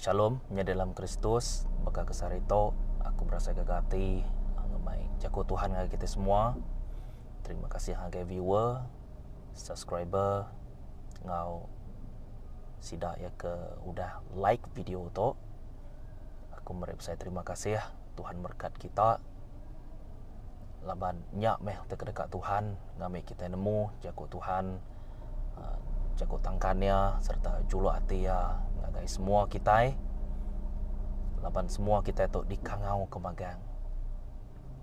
Shalom nya dalam Kristus baka ke sehari tu aku berasai gaga ati ngemai jaku Tuhan ngagai kita semua. Terima kasih ngagai viewer, subscriber enggau sida iya ke udah like video tu. Aku meri besai terima kasih Tuhan merekat kita laban nya meh ti kedeka Tuhan ngambi kitai nemu jaku Tuhan uhh jaku tangkan iya sereta juluk ati iya ngagai semua kitai laban semua kitai tu dikangau ke magang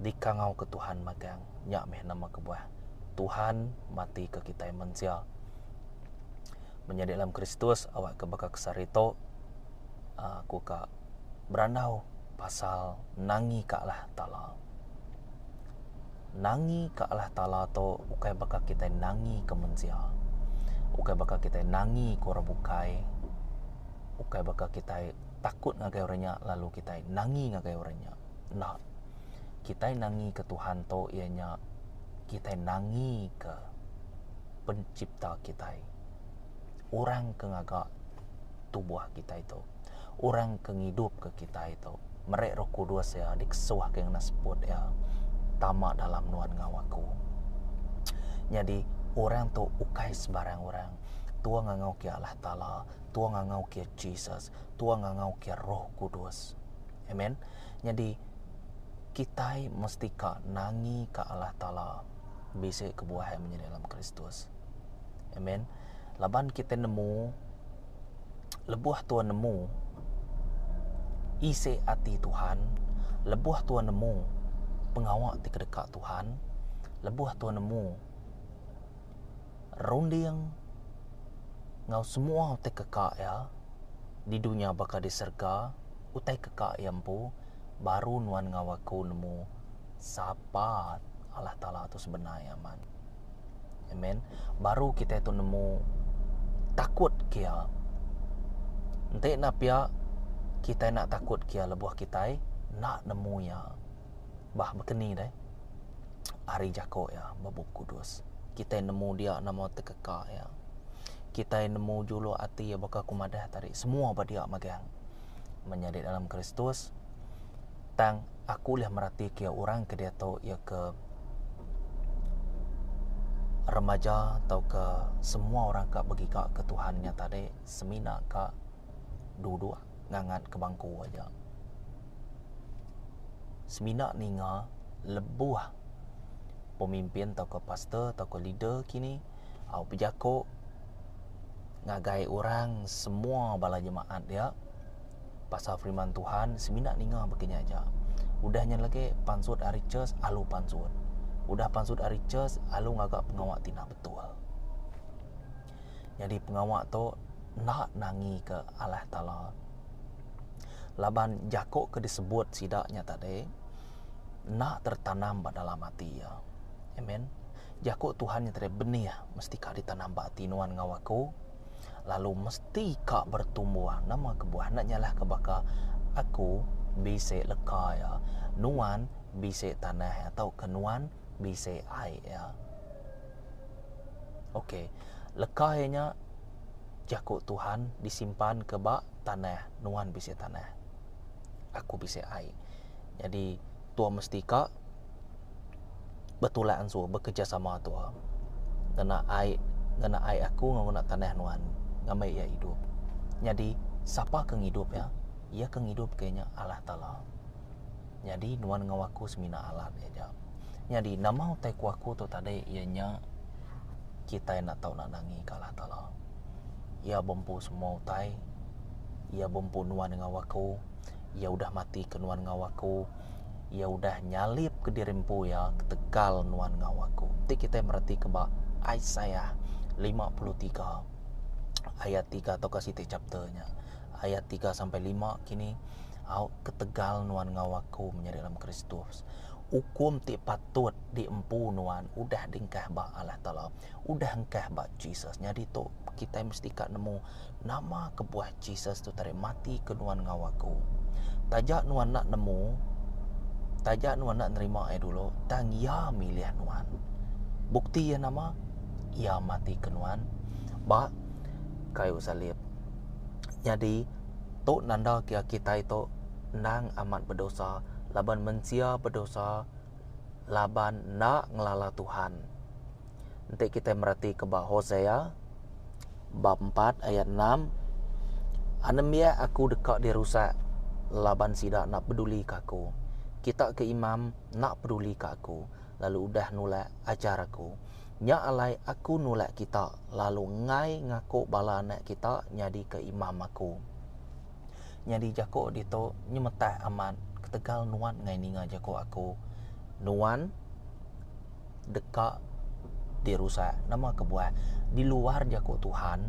dikangau ke Tuhan magang nya meh nama kebuah Tuhan mati ke kitai mensia. Menyadi dalam Kristus awak ke baka ke sehari tu uhh aku ka berandau pasal nangi ka Allah Taala. Nangi ka Allah Taala tu ukai baka kitai nangi ke mensia. Ukai baka kitai nangi ke orang bukai. Ukai baka kitai takut ngagai orang nya lalu kitai nangi ngagai orang nya. Enda. Kitai nangi ke Tuhan tu iya nya kitai nangi ke pencipta kitai. Orang ke ngaga tubuh kitai tu. Orang ke ngidupka kitai tu meri Roh Kudus iya dikesuhka ngena seput iya tama dalam nuan enggau aku. Nyadi orang tu ukai sebarang orang. Tua ngangau ke Allah Taala, tua ngangau ke Jesus, tua ngangau ke Roh Kudus. Amen. Nyadi kitai mesti ka nangi ka Allah Taala bisi kebuah iya menyadi dalam Kristus. Amen. Laban kitai nemu lebuh tua nemu isi ati Tuhan, lebuh tua nemu pengawa ti kedeka Tuhan, lebuh tua nemu runding enggau semua utai keka iya di dunya baka di serega, utai keka iya empu baru nuan enggau aku nemu sapa Allah Taala tu sebenar iya amat. Amen. Baru kitai tu nemu takut ke iya. Enti enda pia, kitai enda takut ke iya lebuh kitai enda nemu iya. Bah bekeni deh ari jako iya ba Bup Kudus. Kitai nemu dia nama tekeka iya. Kitai nemu juluk ati iya baka ku madah tadi semua ba dia magang. Menyadi dalam Kristus tang Aku ulih meratika orang ke diatu iya ke remaja tauka semua orang ka begiga ke Tuhan nya tadi semina ka duduk ngangat ke bangku aja. Semina ninga lebuh pemimpin tauka pastor tauka leader kini au bejaku ngagai orang semua bala jemaat dia. Pasal firman Tuhan semina ninga baka nya aja. Udah nya lagi pansut ari church alu pansut. Udah pansut ari church alu ngaga pengawa ti enda betul. Nyadi pengawa tu enda nangi ke Allah Taala. Laban jako ke disebut sida nya tadi enda tertanam ba dalam ati iya. Amen. Jako Tuhan nya tadi benih mesti ka ditanam ba ati nuan enggau aku. lalu mesti ka bertumbuh. Nama kebuah enda nyalah ke baka aku bisi leka iya, nuan bisi tanah iya tauka nuan bisi ai iya. Ok, leka iya nya jaku Tuhan disimpan ke ba tanah, nuan bisi tanah, aku bisi ai. Nyadi tua mesti ka betulak ansu bekerjasama tua ngena ai ngena ai aku enggau ngena tanah nuan ngambi iya idup. Nyadi sapa ke ngidup iya? Iya ke ngidup ke nya Allah Taala. Nyadi nuan enggau aku semina alat iya aja. Nyadi nama utai ku aku tu tadi iya nya kitai enda tau nak nangi ke Allah Taala. Iya bempu semua utai. Iya bempu nuan enggau aku. Iya udah mati ke nuan enggau aku. Iya udah nyalip ke diri empu iya ketegal nuan enggau aku. Enti kitai meretika ba Isaiah 53 ayat 3 tauka siti chapter nya. Ayat 3 sampai 5 kini au ketegal nuan enggau aku menyadi dalam Kristus. Ukum ti patut diempu nuan udah diengkah ba Allah Taala, udah engkah ba Jesus. Nyadi tu kitai mesti ka nemu Nama kebuah Jesus tu tadi mati ke nuan enggau aku? Taja nuan enda nemu, taja nuan enda nerima iya dulu, tang iya milih nuan. Bukti iya nama? Iya mati ke nuan ba kayu salib. Nyadi. Tu nanda kia kitai tu endang amat bedosa laban mensia bedosa laban enda ngelala Tuhan. Enti kitai meratika ba Hosea bab empat ayat enam, Anembiak aku deka dirusak laban sida enda pedulika aku. Kita ke imam enda pedulika aku lalu udah nulak ajar aku. Nya alai aku nulak kita lalu enggai ngaku bala anak kita nyadika imam aku. Nyadi jaku ditu nyemetak amat ketegal nuan enggai ninga jaku aku. Nuan deka dirusak. Nama kebuah? Di luar jaku Tuhan,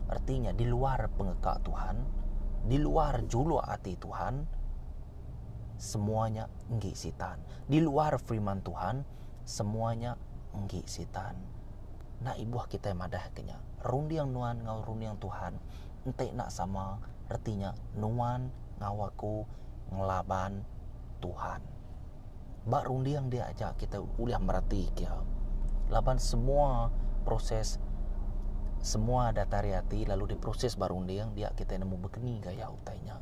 reti nya di luar pengeka Tuhan, di luar juluk ati Tuhan, semua nya enggi Sitan. Di luar firman Tuhan, semua nya enggi Sitan. Enda ibuh kitai madah ke nya. Runding nuan enggau runding Tuhan enti enda sama reti nya nuan enggau aku ngelaban Tuhan. Ba runding dia aja kitai ulih mereti ke iya. Laban semua proses semua datai ari ati lalu diproses ba runding dia kitai nemu bekeni gaya utai nya.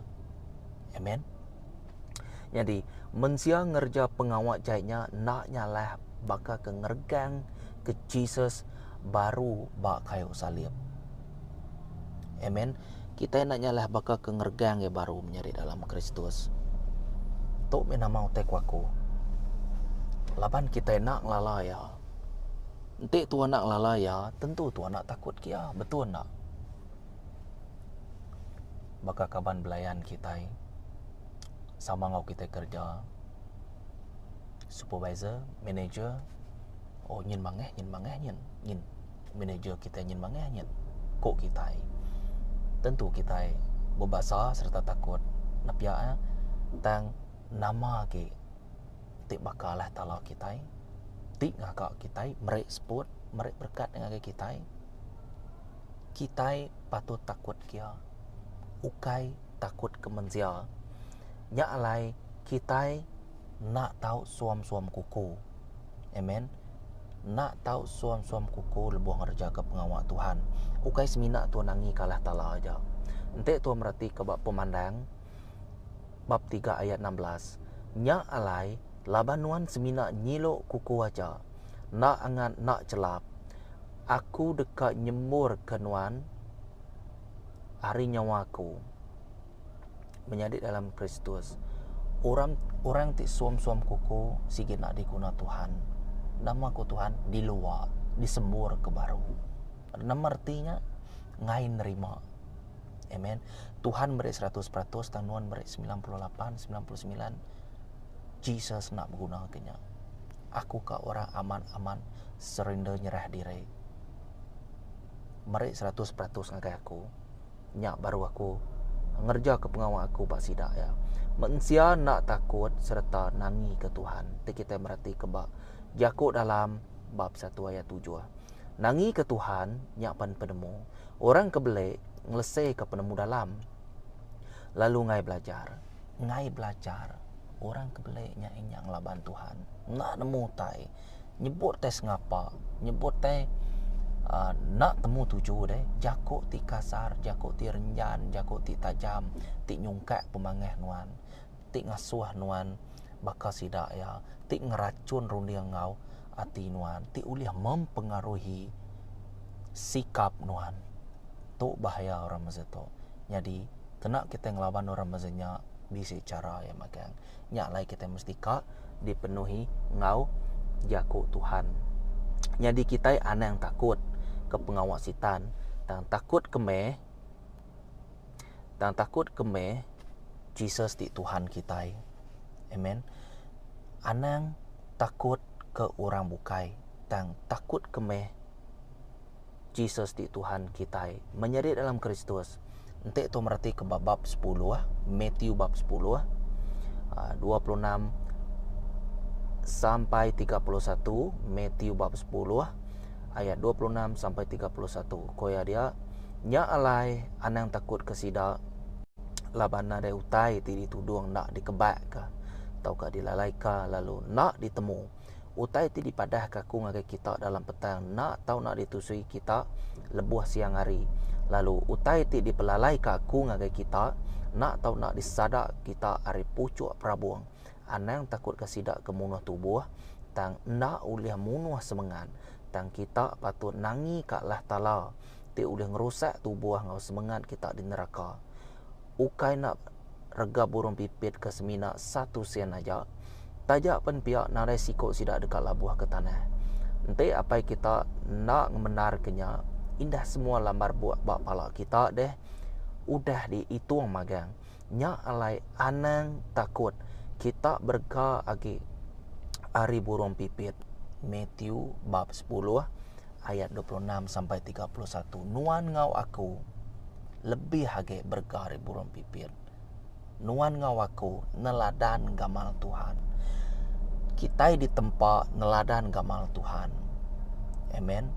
Amen. Nyadi, mensia ngereja pengawa jai nya enda nyalah baka ke ngeregang ke Jesus baru ba kayu salib. Amen. Kitai enda nyalah baka ke ngeregang iya baru menyadi dalam Kristus. Tu meh nama utai ku aku. Laban kitai enda ngelala iya. Enti tua enda ngelala iya, tentu tua enda takut ke iya. Betul enda? Baka kaban belayan kitai sama enggau kitai kereja supervisor, manager oh nyin mangah nyin mangah nyin nyin manager kitai nyin mangah nyin ku kitai. Tentu kitai bebasa sereta takut nepia iya tang nama agi ti baka Allah Taala kitai ti ngaga kitai meri seput meri berekat ngagai kitai. Kitai patut takut ke iya, ukai takut ke mensia. Nya alai kitai enda tau suam-suam kuku. Amen. Enda tau suam-suam kuku lebuh ngerejaka pengawa Tuhan. Ukai semina Tuhan nangi ke Allah Taala aja. Enti Tuhan meratika ba Pemandang bab tiga ayat 16, nya alai laban nuan semina nyilu kuku aja, enda angat enda chelap, Aku deka nyemurka nuan ari nyawa aku. Menyadi dalam Kristus, orang orang ti suam-suam kuku sigi enda diguna Tuhan. Nama ku Tuhan? Dilua, disemurka baru. Nama reti nya? Ngai nerima. Amen. Tuhan meri 100% tang nuan meri 98, 99. Jesus enda beguna ke nya. Aku ka orang amat-amat surrender nyerah diri. Meri 100% ngagai aku. Nya baru aku ngereja ke pengawa aku ba sida iya. Mensia enda takut sereta nangi ke Tuhan. Ti kitai mereti ke ba jaku dalam bab satu ayat tujuh. Nangi ke Tuhan nya pan penemu. Orang ke beli ngelese ke penemu dalam lalu enggai belajar. Enggai belajar. Orang ke beli nya inya ngelaban Tuhan. Enda nemu utai. Nyebut tai sengapa, nyebut tai uhh enda temu tuju deh. Jaku ti kasar, jaku ti renjan, jaku ti tajam, ti nyungkak pemangah nuan, ti ngasuh nuan baka sida iya, ti ngerachun runding enggau ati nuan, ti ulih mempengaruhi sikap nuan. Tu bahaya orang mesti tu. Nyadi kena kitai ngelaban orang mesti nya bisi chara iya magang. Nya alai kitai mesti ka dipenuhi enggau jaku Tuhan. Nyadi kitai anang takut ke pengawa sitan tang takut ke meh tang takut ke meh Jesus ti Tuhan kitai. Amen. Anang takut ke orang bukai tang takut ke meh Jesus ti Tuhan kitai. Menyadi dalam Kristus. Enti tu mereti ke bab bab 10, Matthew bab 10, 26 sampai 31, Matthew bab 10 ayat 26 sampai 31. Ko iya dia, nya alai anang takut ke sida laban nadai utai ti ditudung enda dikebakka tauka dilalaika lalu enda ditemu. Utai ti dipadahka aku ngagai kita dalam petang enda tau enda ditusui kita lebuh siang hari. Lalu utai ti dipelalaika aku ngagai kita, enda tau enda disada kita ari puchuk perabung. Anang takutka sida ke munuh tubuh, tang enda ulih munuh semengat. Tang kita patut nangika Allah Taala ti ulih ngerusak tubuh enggau semengat kita di neraka. Ukai enda rega burung pipit ke semina satu sen aja. Taja pen pia nadai siko sida deka labuh ke tanah. Enti apai kita enda ngemendarka nya, indah semua lambar buk ba pala kita deh udah diitung magang. Nya alai anang takut, kita berega agi ari burung pipit. Matthew bab sepuluh ayat 26 sampai 31. Nuan enggau aku lebih agi berega ari burung pipit. Nuan enggau aku neladan gamal Tuhan. Kitai ditempa neladan gamal Tuhan. Amen.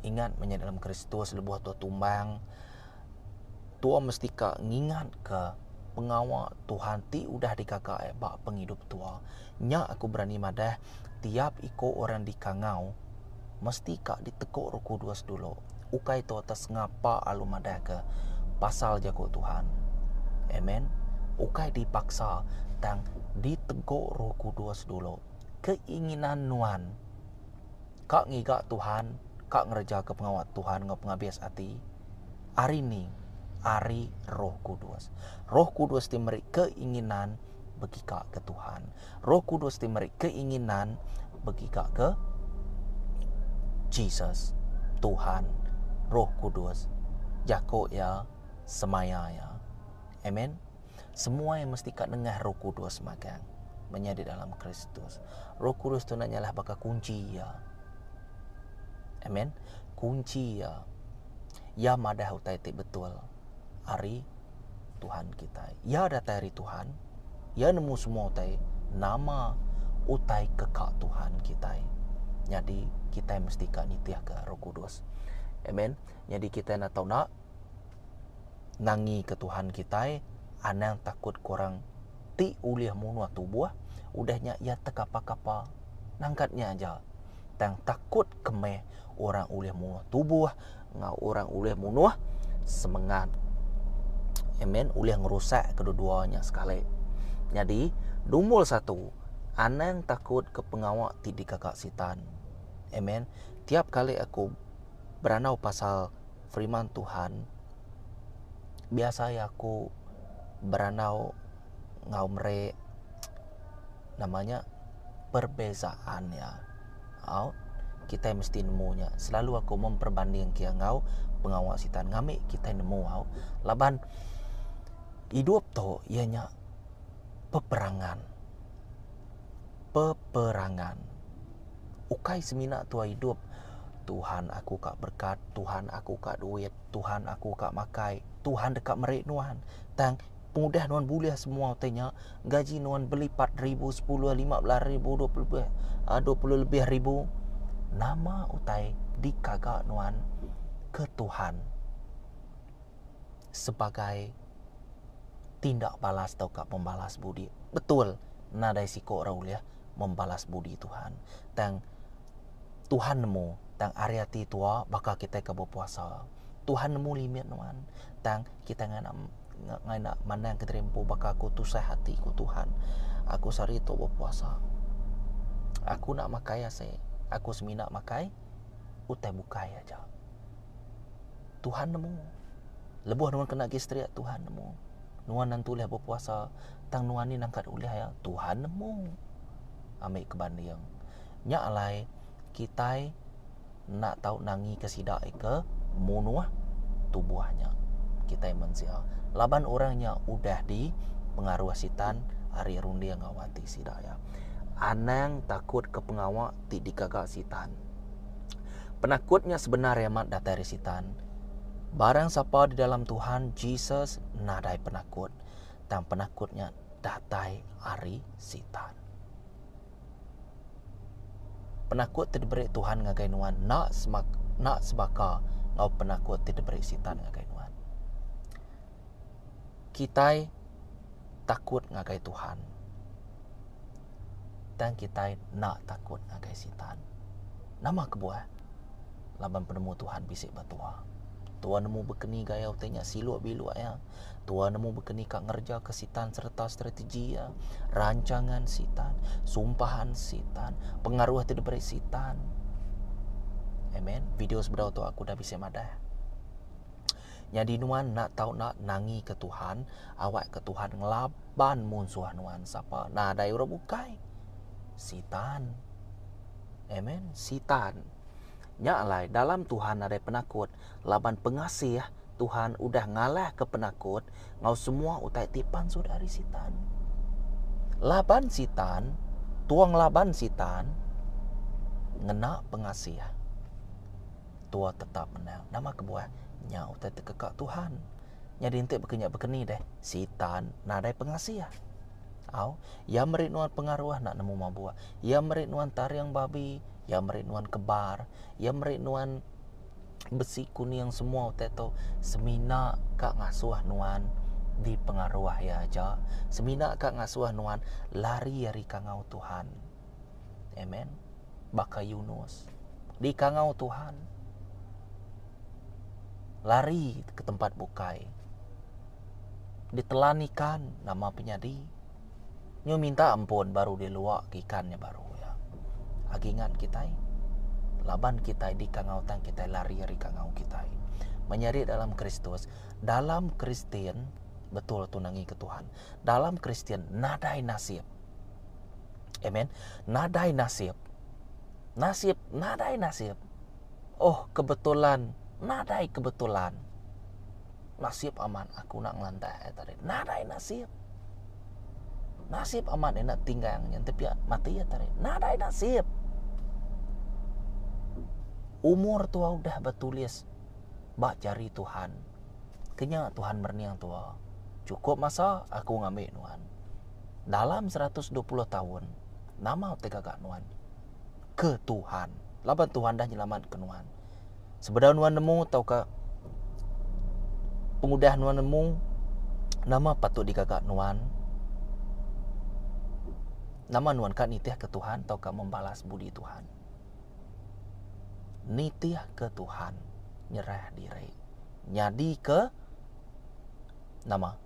Ingat menyadi dalam Kristus lebuh tua tumbang, tua mesti ka ngingatka pengawa Tuhan ti udah digaga iya ba pengidup tua. Nya aku berani madah tiap iko orang dikangau mesti ka diteku Roh Kudus dulu. Ukai tu atas ngapa alu madah ke pasal jaku Tuhan. Amen. Ukai dipaksa tang ditegu Roh Kudus dulu. Keinginan nuan ka ngiga Tuhan, ka ngereja ke pengawa Tuhan enggau pengabis ati ari ni? Ari Roh Kudus. Roh Kudus ti meri keinginan begiga ke Tuhan. Roh Kudus ti meri keinginan begiga ke Jesus, Tuhan, Roh Kudus, jaku iya, semaya iya. Amen. Semua iya mesti ka nengah Roh Kudus magang menyadi dalam Kristus. Roh Kudus tu enda nyalah baka kunchi iya. Amen. Kunchi iya. Iya madah utai ti betul ari Tuhan kitai. Iya datai ari Tuhan. Iya nemu semua utai nama utai ke ka Tuhan kitai. Nyadi kitai mesti ka nitihka Roh Kudus. Amen. Nyadi kitai enda tau enda nangika Tuhan kitai anang takut ke orang ti ulih munuh tubuh udah nya iya tekapa-kapa nangkat nya aja. Tang takut ke meh orang ulih munuh tubuh enggau orang ulih munuh semengat. Amen. Ulih ngerusak kedua-dua nya sekali. Nyadi, lumur satu, anang takut ke pengawa ti digaga sitan. Amen. Tiap kali aku berandau pasal firman Tuhan, biasa iya aku berandau enggau meri nama nya perbezaan iya. Au, kitai mesti nemu nya. Selalu aku memperbandingka iya enggau pengawa sitan ngambi kitai nemu au. Laban idup tu iya nya peperangan. Peperangan. Ukai semina tuai idup Tuhan aku ka berkat, Tuhan aku ka duit, Tuhan aku ka makai, Tuhan deka meri nuan. Tang Pengudah nuan bulih semua utai nya, gaji nuan belipat ribu, sepuluh, 15 ribu, 20 lebih, 20 lebih ribu. Nama utai dikaga nuan ke Tuhan sebagai tindak balas tauka pembalas budi? Betul, nadai siko orang ulih membalas budi Tuhan. Tang Tuhan nemu, tang ari ati tua baka kitai ke bepuasa. Tuhan nemu limit nuan, tang kitai ngena ngena mandang ke diri empu baka aku tusah ati ku Tuhan. Aku sehari tu bepuasa. Aku enda makai ase. Aku semina makai utai bukai aja. Tuhan nemu. Lebuh nuan kena gastrik Tuhan nemu. Nuan nentu ulih bepuasa tang nuan ni nangkat ulih iya Tuhan nemu. Ambi ke banding. Nya alai kitai enda tau nangika sida ke munuh tubuh nya kitai mensia laban orang nya udah di pengaruh sitan ari runding enggau ati sida iya. Anang takut ke pengawa ti digaga sitan. Penakut nya sebenar iya amat datai ari sitan. Barang sapa di dalam Tuhan Jesus nadai penakut tang penakut nya datai ari sitan. Penakut ti diberi Tuhan ngagai nuan enda enda sebaka enggau penakut ti diberi Sitan ngagai nuan. Kitai takut ngagai Tuhan. Tang kitai enda takut ngagai Sitan. Nama kebuah? Laban penemu Tuhan bisi ba tua. Tua nemu bekeni gaya utai nya siluk biluk iya. Tua nemu bekeni ka ngereja ke sitan sereta strategi iya, rancangan sitan, sumpahan sitan, pengaruh ti diberi sitan. Amen. Video sebedau tu aku udah bisi madah. Nyadi nuan enda tau enda nangi ke Tuhan, awak ke Tuhan ngelaban munsuh nuan sapa nadai orang bukai. Sitan. Amen. Sitan. Nya alai, dalam Tuhan nadai penakut, laban pengasih Tuhan udah ngalahka penakut enggau semua utai ti pansut ari Sitan. Laban Sitan, tua ngelaban Sitan ngena pengasih, tua tetap menang. Nama kebuah? Nya utai ti keka Tuhan. Nyadi enti baka nya baka ni deh, Sitan nadai pengasih. Au, iya meri nuan pengaruh enda nemu mabuk. Iya meri nuan taring babi, iya meri nuan kebar, iya meri nuan besi kuning semua utai tu semina ka ngasuh nuan dipengaruh iya aja. Semina ka ngasuh nuan lari ari kangau Tuhan. Amen. Baka Yunus dikangau Tuhan lari ke tempat bukai. Ditelan ikan nama penyadi. Nyu minta ampun baru diluak ke ikan nya baru iya. Agi ngan kitai laban kitai dikangau tang kitai lari ari kangau kitai. Menyadi dalam Kristus, dalam Kristian betul tu nangi ke Tuhan. Dalam Kristian nadai nasib. Amen. Nadai nasib. Nasib nadai nasib. Oh kebetulan nadai kebetulan. Nasib amat aku enda ngelantak iya tadi. Nadai nasib. Nasib amat enda tinggang nya enti pia mati iya tadi. Nadai nasib. Umur tua udah betulis ba jari Tuhan. Kenya Tuhan merening tua. Chukup masa aku ngambi nuan. Dalam 120 taun nama utai gaga nuan ke Tuhan. Laban Tuhan dah nyelamatka nuan. Sebedau nuan nemu tauka pengudah nuan nemu nama patut digaga nuan, nama nuan ka nitihka Tuhan tauka membalas budi Tuhan. Nitihka Tuhan nyerah diri nyadika nama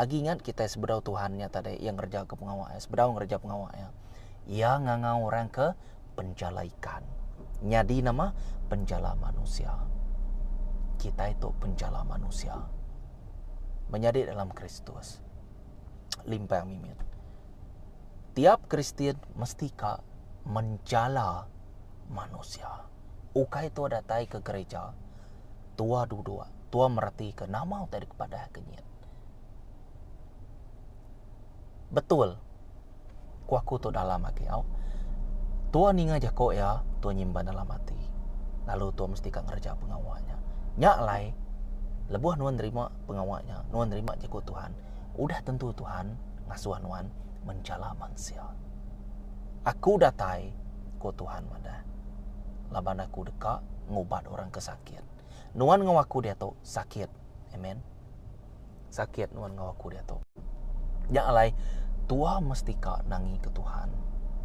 agi ingat kitai sebedau Tuhan nya tadi iya ngereja ke pengawa iya sebedau ngereja pengawa iya iya ngangau orang ke penjala ikan. Nyadi nama penjala manusia. Kitai tu penjala manusia. Menyadi dalam Kristus. Limpang mimit. Tiap Kristian mesti ka menjala manusia. Ukai tua datai ke gereja, tua duduk, tua mereti ke nama utai dikepadah ke nyit. Betul. Ku aku tu dalam agi au. Tua ninga jako iya, tua nyimpan dalam ati. Lalu tua mesti ka ngereja pengawa nya. Nya alai, lebuh nuan nerima pengawa nya, nuan nerima jako Tuhan, udah tentu Tuhan ngasuh nuan menchala mensia. Aku datai, ku Tuhan madah, laban aku deka ngubat orang ke sakit. Nuan enggau aku diatu sakit. Amen. Sakit nuan enggau aku diatu. Nya alai, tua mesti ka nangi ke Tuhan.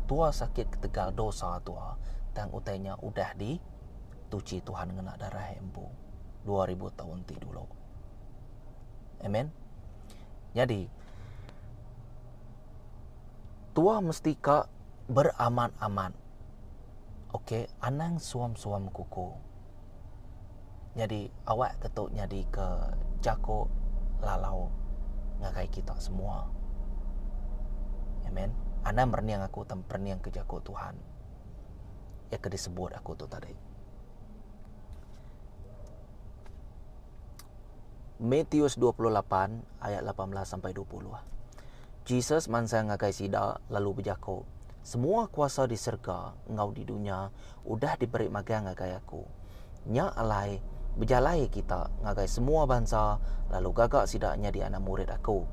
Tua sakit ketegal dosa tua, tang utai nya udah di tuchi Tuhan ngena darah iya empu 2000 taun ti dulu. Amen. Nyadi, tua mesti ka beramat-amat. Okey, anang suam-suam kuku. Nyadi awak ke tu nyadi ke jaku lalau ngagai kita semua. Amen. Anang merening aku tang perening ke jaku Tuhan. Iya ke disebut aku tu tadi. Matius 28 ayat 18 sampai 20. Jesus mansang ngagai sida lalu bejaku, Semua kuasa di serega enggau di dunya udah diberi magang ngagai aku. Nya alai, bejalai kita ngagai semua bansa lalu gaga sida nyadi anak murid aku.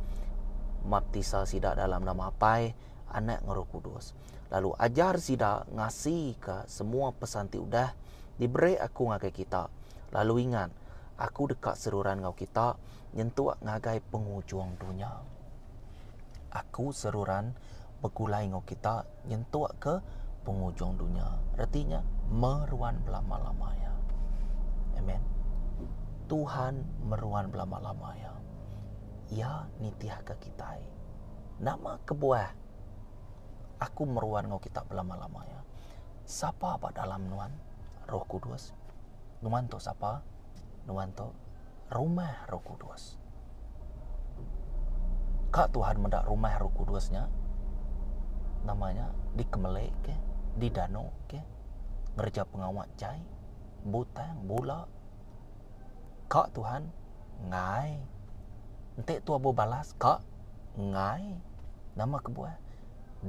Maptisa sida dalam nama Apai, Anak enggau Roh Kudus, lalu ajar sida ngasika semua pesan ti udah diberi aku ngagai kita. Lalu ingat, aku deka seruran enggau kita nyentuk ngagai pengujung dunya. Aku seruran begulai enggau kita nyentuk ke pengujung dunya. Reti nya meruan belama-lama iya. Amen. Tuhan meruan belama-lama iya. Iya nitihka kitai. Nama kebuah aku meruan enggau kita belama-lama iya? Sapa ba dalam nuan? Roh Kudus. Nuan tu sapa? Nuan tu rumah Roh Kudus. Ka Tuhan meda rumah Roh Kudus nya nama nya dikemelek ke, didanu ke, ngereja pengawa jai, butang, bula. Ka Tuhan enggai. Enti tua bebalas ka enggai. Nama kebuah?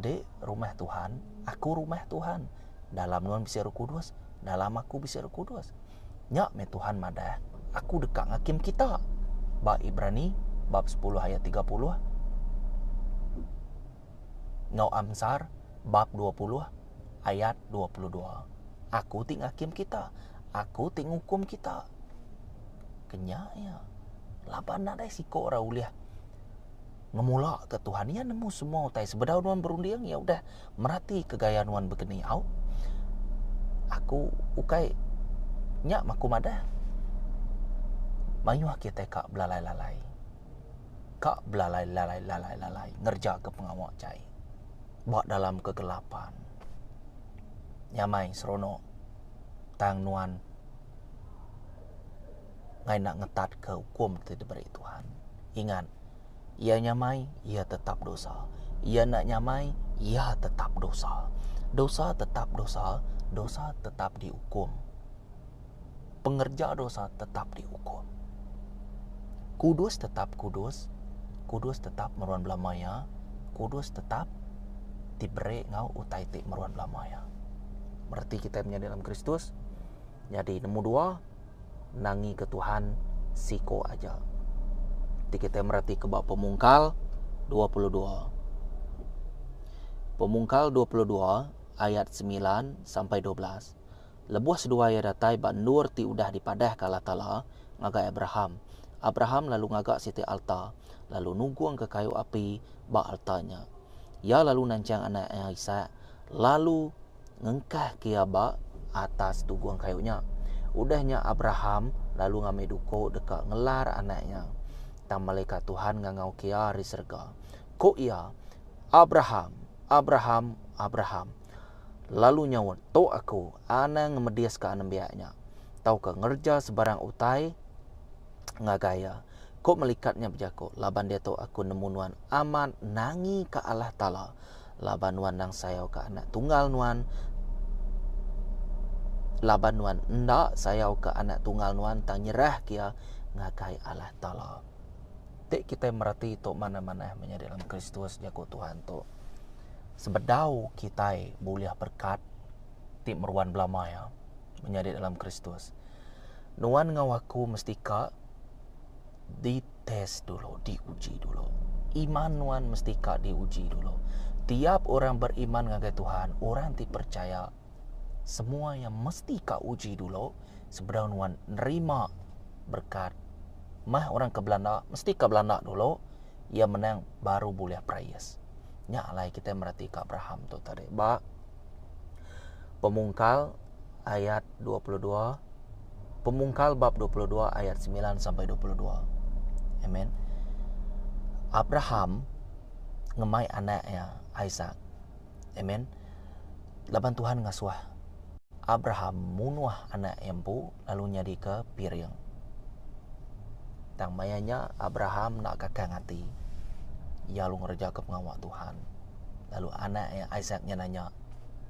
Dek rumah Tuhan, aku rumah Tuhan. Dalam nuan bisi Roh Kudus, dalam aku bisi Roh Kudus. Nya meh Tuhan madah, Aku deka ngakim kita. Ba Ibrani bab sepuluh ayat 30 enggau Amsar bab 20 ayat 22. Aku ti ngakim kita, aku ti ngukum kita. Kenya iya. Laban nadai siko orang ulih ngemula ke Tuhan. Iya nemu semua utai sebedau nuan berunding, iya udah merati ke gaya nuan bekeni au. Aku ukai nya maku madah. Mayuh kitai ka belalai-lalai. Ka belalai-lalai-lalai-lalai ngereja ke pengawa jai ba dalam kegelapan. Nyamai seronok tang nuan ngai enda ngetatka ukum ti diberi Tuhan. Ingat, iya nyamai, iya tetap dosa. Iya enda nyamai, iya tetap dosa. Dosa tetap dosa, dosa tetap diukum. Pengerja dosa tetap diukum. Kudus tetap kudus, kudus tetap meruan belama iya, kudus tetap diberi enggau utai ti meruan belama iya. Mereti kitai menyadi dalam Kristus, Nyadi nemu dua, nangi ke Tuhan siko aja. Ti kitai mereti ke ba Pemungkal 22. Pemungkal 22 ayat semilan sampai 12. Lebuh seduai iya datai ba endur ti udah dipadahka Allah Taala ngagai Abraham, Abraham lalu ngaga siti alta, lalu nugungka kayu api ba alta nya. Iya lalu nanchang anak iya Isak, lalu ngengkahka iya ba atas tugung kayu nya. Udah nya Abraham lalu ngambi duku deka ngelar anak iya. Tang malaikat Tuhan ngangauka iya ari serega. Ku iya, Abraham, Abraham, Abraham! Lalu nyaut, Tu aku, anang ngemediska anembiak nya, tauka ngereja sebarang utai ngagai iya. Ku melikat nya bejaku, Laban diatu aku nemu nuan amat nangika Allah Taala, laban nuan endang sayauka anak tunggal nuan, laban nuan enda sayauka anak tunggal nuan tang nyerahka iya ngagai Allah Taala. Ti kitai mereti tu manah-manah menyadi dalam Kristus jaku Tuhan tu. Sebedau kitai bulih berkat ti meruan belama iya menyadi dalam Kristus. Nuan enggau aku mesti ka ditest dulu, diuji dulu. Iman nuan mesti ka diuji dulu. Tiap orang beriman ngagai Tuhan, orang ti percaya, semua iya mesti ka uji dulu sebedau nuan nerima berkat. Mah orang ke belanda mesti ka belanda dulu, iya menang baru bulih prais. Nya alai kitai mereti ka Abraham tu tadi ba Pemungkal ayat 22 Pemungkal bab 22 ayat 9 sampai 22. Amen. Abraham ngemai anak iya Isaac. Amen. Laban Tuhan ngasuh Abraham munuh anak iya empu lalu nyadika piring. Tang maya nya Abraham enda kakang ati. Iya lalu ngerejaka pengawa Tuhan. Lalu anak iya Isaac nya nanya,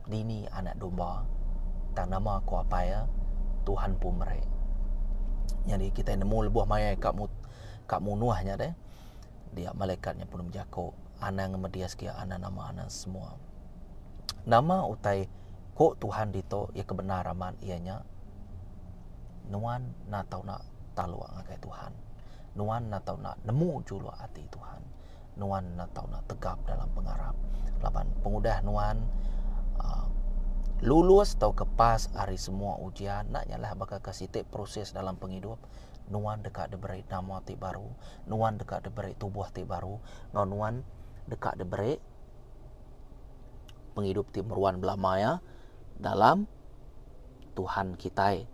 Dini anak domba? Tang nama ku apai iya, Tuhan empu meri. Nyadi kitai nemu lebuh maya ka ka munuh nya deh, dia malaikat nya pun bejaku, anang ngemedis ke iya anang nama anang semua. Nama utai ku Tuhan ditu iya ke bendar amat iya nya nuan enda tau enda taluk ngagai Tuhan. Nuan enda tau enda nemu juluk ati Tuhan. Nuan enda tau enda tegap dalam pengarap laban pengudah nuan uhh lulus tauka pas ari semua ujian enda nyalah baka ke siti proses dalam pengidup nuan deka diberi nama ti baru nuan deka diberi tubuh ti baru enggau nuan deka diberi pengidup ti meruan belama iya dalam Tuhan kitai.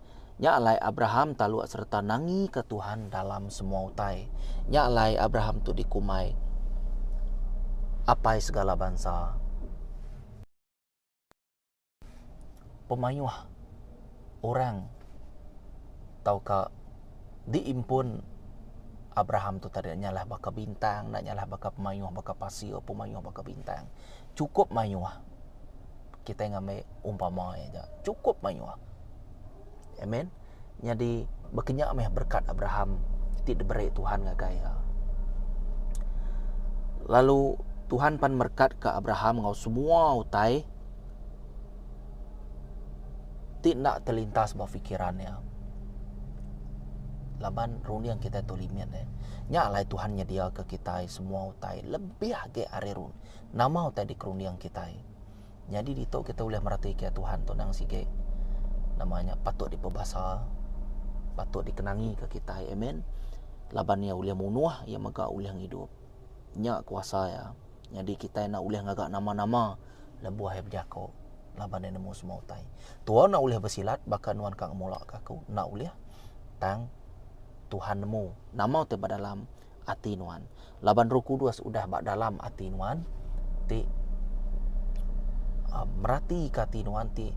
Nya alai Abraham taluk sereta nangika Tuhan dalam semua utai. Nya alai Abraham tu dikumbai apai segala bansa. Pemayuh orang tauka diimpun Abraham tu tadi nyalah baka bintang, enda nyalah baka pemayuh baka pasir, pemayuh baka bintang. Chukup mayuh. Kitai ngambi umpama iya aja. Chukup mayuh. Amen. Nyadi baka nya meh berekat Abraham ti diberi Tuhan ngagai iya. Lalu Tuhan pan merekatka Abraham enggau semua utai ti enda telintas ba fikiran iya. Laban runding kitai tu limit eh. Nya alai Tuhan nyediaka kitai semua utai lebih agi ari nama utai dikerunding kitai. Nyadi ditu kita ulih meratika Tuhan tu endang sigi nama nya patut dipebasa, patut dikenangika kitai. Amen. Laban iya ulih munuh, iya mega ulih ngidup. Nya kuasa iya. Nyadi kitai enda ulih ngaga nama-nama lebuh iya bejaku laban iya nemu semua utai. Tua enda ulih besilat baka nuan ka ngemulaka aku, enda ulih. Tang Tuhan nemu nama utai ba dalam ati nuan. Laban Roh Kudus udah ba dalam ati nuan ti uh, meratika ati nuan ti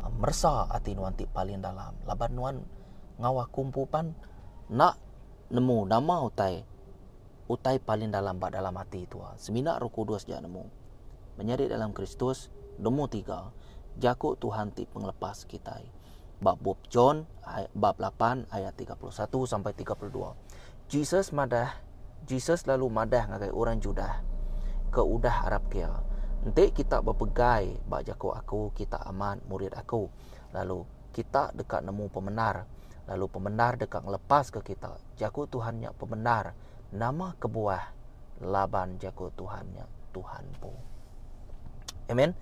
uh, meresa ati nuan ti paling dalam. Laban nuan ngau aku empu pan nak nemu nama utai utai paling dalam ba dalam ati tua. Semina Roh Kudus ja nemu. Menyadi dalam Kristus, nombor tiga, jaku Tuhan ti pengelepas kitai. Ba bup John bab 8 ayat 31 sampai 32. Jesus madah, Jesus lalu madah ngagai orang Judah ke udah arapka iya, Enti kita bepegai ba jaku aku, kita amat murid aku, lalu kita deka nemu pemendar, lalu pemendar deka ngelepaska kita. Jaku Tuhan nya pemendar. Nama kebuah? Laban jaku Tuhan nya Tuhan empu. Amen.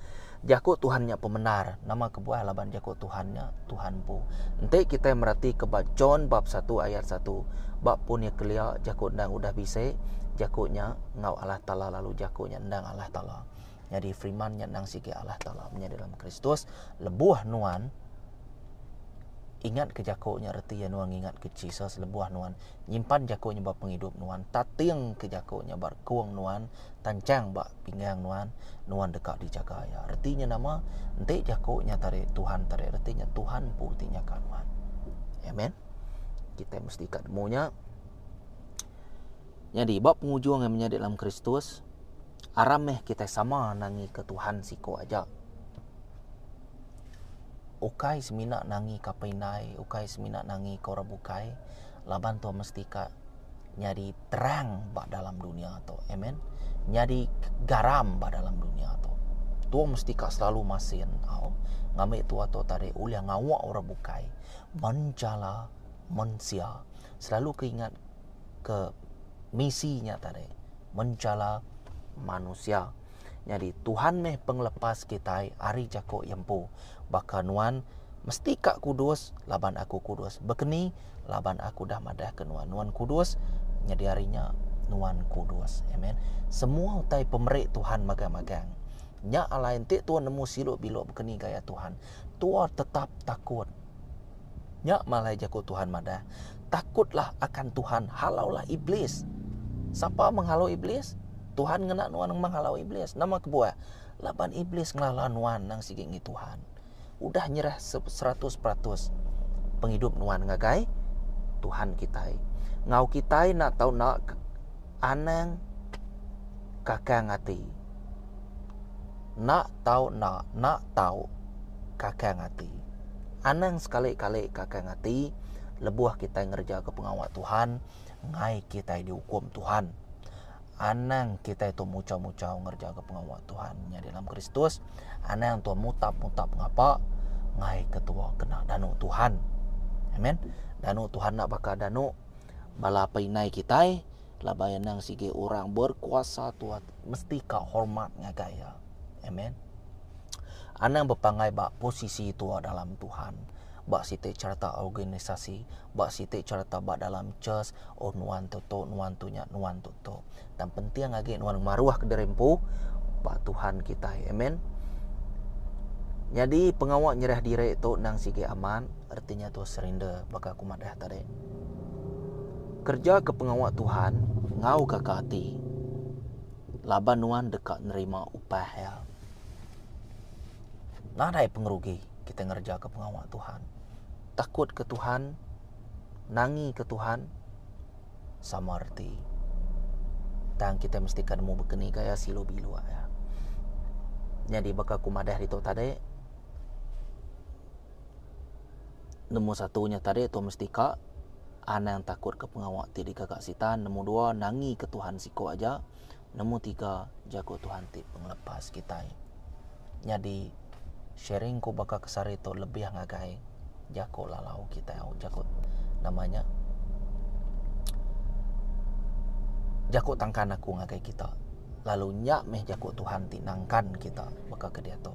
Jaku Tuhan nya pemendar. Nama kebuah laban jaku Tuhan nya Tuhan empu. Enti kitai meratika ba John bab satu ayat satu, ba pun iya kelia jaku endang udah bisi, jaku nya enggau Allah Taala lalu jaku nya endang Allah Taala. Nyadi firman nya endang sigi Allah Taala menyadi dalam Kristus. Lebuh nuan ingat ke jaku nya reti iya nuan ngingat ke Jesus lebuh nuan nyimpan jaku nya ba pengidup nuan, tating ke jaku nya ba rekung nuan, Tanchang ba pinggang nuan, nuan deka dijaga iya. Reti nya nama? Enti jaku nya tadi Tuhan tadi reti nya Tuhan empu ti nyaga nuan. Amen. Kitai mesti ka nemu nya. Nyadi ba pengujung iya menyadi dalam Kristus, aram meh kitai sama nangika Tuhan siku aja. Ukai semina nangika apai indai, ukai semina nangika orang bukai, laban tu mesti ka nyadi terang ba dalam dunia tu. Amen. Nyadi garam ba dalam dunia tu. Tua mesti ka selalu masin au. Ngambi tua tu tadi ulih ngawa orang bukai menjala mensia. Selalu ke ingat ke misi nya tadi menjala manusia. Nyadi Tuhan meh pengelepas kitai ari jako iya empu. Baka nuan mesti ka kudus laban aku kudus. Bekeni laban aku udah madah ke nuan. Nuan kudus nyadi ari nya nuan kudus. Amen. Semua utai pemeri Tuhan magang-magang. Nya alai enti tuan nemu siluk biluk bekeni gaya Tuhan, tua tetap takut. Nya malai jaku Tuhan madah, Takutlah akan Tuhan, halaulah iblis. Sapa menghalau iblis? Tuhan ngena nuan menghalau iblis. Nama kebuah? Laban iblis ngelala nuan nang sigi ngi Tuhan. Udah nyerah 100% pengidup nuan ngagai Tuhan kitai. Ngau kitai enda tau enda anang kakang ati. Enda tau enda, enda tau kakang ati. Anang sekali-kali kakang ati lebuh kitai ngerejaka pengawa Tuhan enggai kitai diukum Tuhan. Anang kitai tu muchau-muchau ngerejaka pengawa Tuhan nya dalam Kristus. Anang tu mutap-mutap ngapa enggai ke tua kena danu Tuhan. Amen. Danu Tuhan enda baka danu bala apai indai kitai laban anang sigi orang berkuasa tua mesti ka hormat ngagai iya. Amen. Anang bepanggai ba posisi tua dalam Tuhan. Ba siti cherita organisasi, ba siti cherita ba dalam church, oh nuan tu tu, nuan tu nya, nuan tu tu. Tang penting agi nuan ngemaruh ke diri empu ba Tuhan kitai. Amen. Nyadi pengawa nyerah diri tu endang sigi amat reti nya tu surrender baka aku madah tadi. Kereja ke pengawa Tuhan enggau gaga ati laban nuan deka nerima upah iya. Nadai pengerugi kita ngereja ke pengawa Tuhan. Takut ke Tuhan, nangi ke Tuhan sama reti. Tang kitai mesti ka nemu bekeni gaya silu bilu iya. Nyadi baka ku madah ditu tadi nemu satu nya tadi tu mesti ka anang takut ke pengawa ti digaga sitan, nemu dua nangi ke Tuhan siko aja, nemu tiga jaku Tuhan ti pengelepas kitai. Nyadi sharing ku baka ke sehari tu lebih ngagai jaku lalau kitai au jaku nama nya jaku tangkan aku ngagai kita lalu nya meh jaku Tuhan ti nangkan kita baka ke diatu.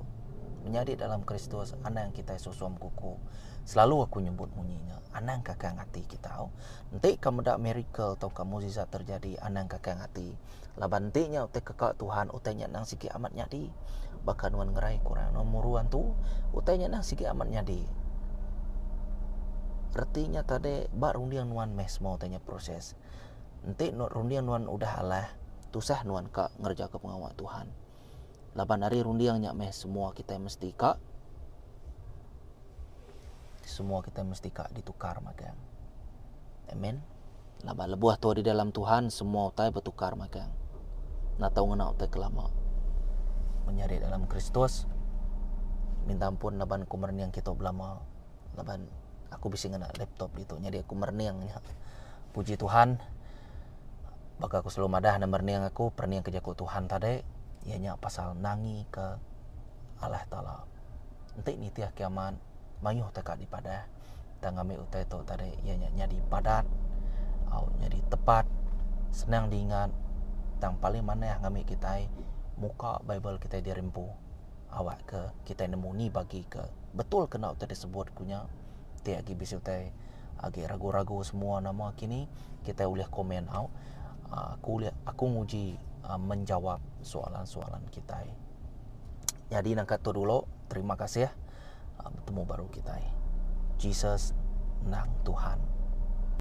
Menyadi dalam Kristus anang kitai susum kuku selalu aku nyebut munyi nya anang kakang ati kita au. Enti ka meda miracle tauka mukjizat terjadi anang kakang ati laban enti nya utai keka Tuhan utai nya nang sigi amat nyadi. Baka nuan ngerai ke orang nuan muru antu utai nya nang sigi amat nyadi. Reti nya tadi ba runding nuan meh semua utai nya proses. Enti runding nuan udah alah tusah nuan ka ngereja ka pengawa Tuhan. Laban ari runding nya meh semua kitai mesti ka semua kitai mesti ka ditukar magang. Amen. Laban lebuh tu di dalam Tuhan semua utai betukar magang. Enda tau ngena utai ke lama. Menyadi dalam Kristus minta ampun laban ku merening kitu belama laban aku bisi ngena laptop ditu nyadi aku merening nya. Puji Tuhan baka aku selalu madah ne merening aku perening ke jaku Tuhan tadi iya nya pasal nangi ke Allah Taala. Enti nitih ke amat mayuh teka dipadah. Tang ngambi utai tu tadi iya nya nyadi padat au nyadi tepat senang diingat tang paling manah ngambi kitai muka bible kitai diri empu awak ke kitai nemu ni bagi ke betul ke enda utai disebut ku nya ti agi bisi utai agi ragu ragu semua nama kini kitai ulih komen au aaa aku ulih aku nguji aaa menjawab soalan soalan kitai. Nyadi nangka tu dulu terima kasih. Betemu baru kitai. Jesus endang Tuhan.